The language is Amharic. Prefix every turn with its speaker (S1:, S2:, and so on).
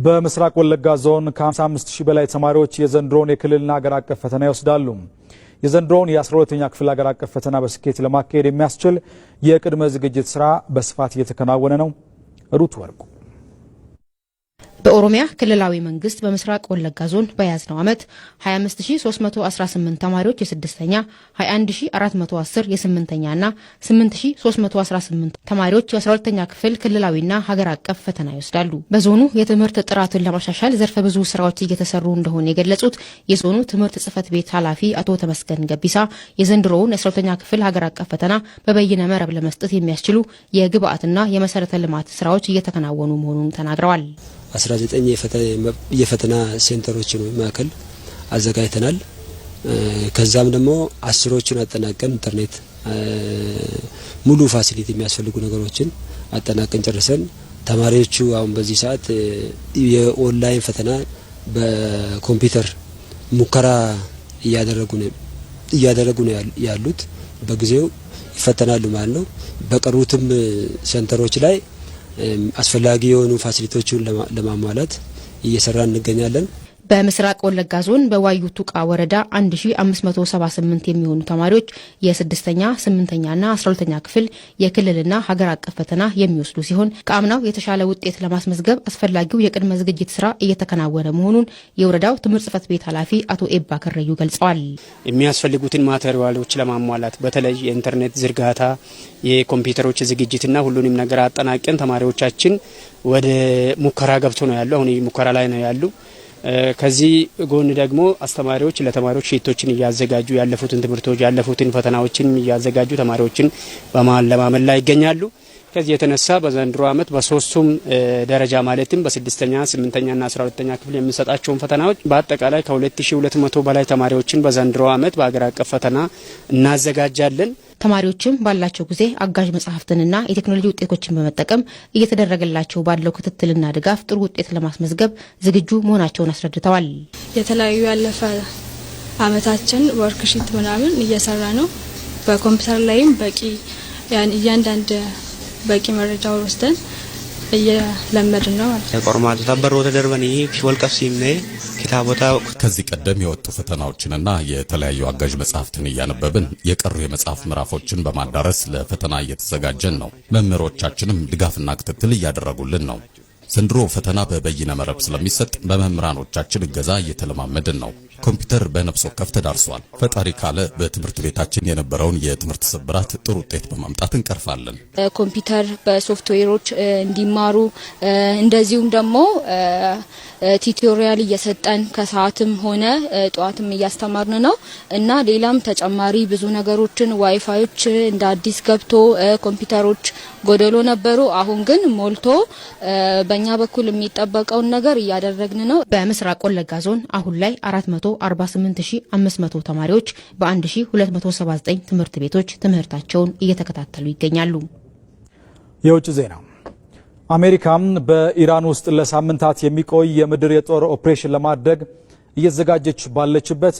S1: በምስራቅ ወለጋ ዞን ከ55 ሺህ በላይ ተማሪዎች የዘንድሮውን የክልልና ሀገር አቀፍ ፈተና ይወስዳሉ። የዘንድሮውን የ12ኛ ክፍል ሀገር አቀፍ ፈተና በስኬት ለማካሄድ የሚያስችል የቅድመ ዝግጅት ስራ በስፋት እየተከናወነ ነው። ሩት ወርቁ።
S2: በኦሮሚያ ክልላዊ መንግስት በምስራቅ ወለጋ ዞን በያዝነው ዓመት 25318 ተማሪዎች የስድስተኛ፣ 21410 የስምንተኛ ና 8318 ተማሪዎች የ12ተኛ ክፍል ክልላዊና ሀገር አቀፍ ፈተና ይወስዳሉ። በዞኑ የትምህርት ጥራቱን ለማሻሻል ዘርፈ ብዙ ስራዎች እየተሰሩ እንደሆነ የገለጹት የዞኑ ትምህርት ጽሕፈት ቤት ኃላፊ አቶ ተመስገን ገቢሳ የዘንድሮውን የ12ተኛ ክፍል ሀገር አቀፍ ፈተና በበይነ መረብ ለመስጠት የሚያስችሉ የግብአትና የመሰረተ ልማት ስራዎች እየተከናወኑ መሆኑን ተናግረዋል።
S3: 19 የፈተና center ኦችን ወይም ማዕከል አዘጋጅተናል። ከዛም ደግሞ 10ሮቹን አጠናቀን ኢንተርኔት ሙሉ facility የሚያስፈልጉ ነገሮችን አጠናቀን ጨርሰን ተማሪዎቹ አሁን በዚህ ሰዓት የኦንላይን ፈተና በኮምፒውተር ሙከራ እያደረጉ ነው ያሉት። በጊዜው ይፈተናሉ ማለት ነው። በቀሩትም center ኦች ላይ አስፈላጊ የሆኑ facility ዎችን ለማሟላት እየሰራን እንገኛለን።
S2: በምስራቅ ወለጋ ዞን በዋዩ ቱቃ ወረዳ 1578 የሚሆኑ ተማሪዎች የስድስተኛ፣ ስምንተኛ ና 12ተኛ ክፍል የክልልና ሀገር አቀፍ ፈተና የሚወስዱ ሲሆን ከአምናው የተሻለ ውጤት ለማስመዝገብ አስፈላጊው የቅድመ ዝግጅት ስራ እየተከናወነ መሆኑን የወረዳው ትምህርት ጽሕፈት ቤት ኃላፊ አቶ ኤባ ከረዩ ገልጸዋል።
S4: የሚያስፈልጉትን material ኦች ለማሟላት በተለይ የኢንተርኔት ዝርጋታ፣ የኮምፒውተሮች ዝግጅትና ሁሉንም ነገር አጠናቀን ተማሪዎቻችን ወደ ሙከራ ገብቶ ነው ያሉ። አሁን ሙከራ ላይ ነው ያሉ። ከዚህ ጎን ደግሞ አስተማሪዎች ለተማሪዎች sheet ኦችን እያዘጋጁ፣ ያለፉትን ትምህርቶች ያለፉትን ፈተናዎችን እያዘጋጁ ተማሪዎችን በማለማመድ ላይ ይገኛሉ። ከዚህ የተነሳ በዘንድሮ ዓመት በሶስቱም ደረጃ ማለትም በስድስተኛ፣ ስምንተኛና 12ተኛ ክፍል የምንሰጣቸውን ፈተናዎች በአጠቃላይ ከ2200 በላይ ተማሪዎችን በዘንድሮ ዓመት በሀገር አቀፍ ፈተና እናዘጋጃለን።
S2: ተማሪዎችም ባላቸው ጊዜ አጋዥ መጽሐፍትንና የቴክኖሎጂ ውጤቶችን በመጠቀም እየተደረገላቸው ባለው ክትትልና ድጋፍ ጥሩ ውጤት ለማስመዝገብ ዝግጁ መሆናቸውን አስረድተዋል።
S5: የተለያዩ ያለፈ አመታችን worksheet ምናምን እየሰራ ነው። በኮምፒውተር ላይም በቂ እያንዳንድ በቂ መረጃ ወስደን እየለመድን ነው ማለት ነው።
S6: Qormaatota baroota darbanii wal qabsiifnee kitaabota
S7: ከዚህ ቀደም የወጡ ፈተናዎችንና የተለያዩ አጋዥ መጽሐፍትን እያነበብን የቀሩ የመጽሐፍ ምዕራፎችን በማዳረስ ለፈተና እየተዘጋጀን ነው። መምህሮቻችንም ድጋፍና ክትትል እያደረጉልን ነው። ዘንድሮ ፈተና በበይነ መረብ ስለሚሰጥ በመምህራኖቻችን እገዛ እየተለማመድን ነው። ኮምፒውተር በነፍስ ወከፍ ተዳርሷል። ፈጣሪ ካለ በትምህርት ቤታችን የነበረውን የትምህርት ስብራት ጥሩ ውጤት በማምጣት እንቀርፋለን።
S8: ኮምፒውተር በሶፍትዌሮች እንዲማሩ እንደዚሁም ደግሞ tutorial እየሰጠን ከሰዓትም ሆነ ጠዋትም እያስተማርን ነው እና ሌላም ተጨማሪ ብዙ ነገሮችን ዋይፋዮች እንደ አዲስ ገብቶ ኮምፒውተሮች ጎደሎ ነበሩ። አሁን ግን ሞልቶ በእኛ በኩል የሚጠበቀውን ነገር እያደረግን ነው።
S2: በምስራቅ ወለጋ ዞን አሁን ላይ 448500 ተማሪዎች በ1279 ትምህርት ቤቶች ትምህርታቸውን እየተከታተሉ ይገኛሉ።
S1: የውጭ ዜና። አሜሪካም በኢራን ውስጥ ለሳምንታት የሚቆይ የምድር የጦር ኦፕሬሽን ለማድረግ እየተዘጋጀች ባለችበት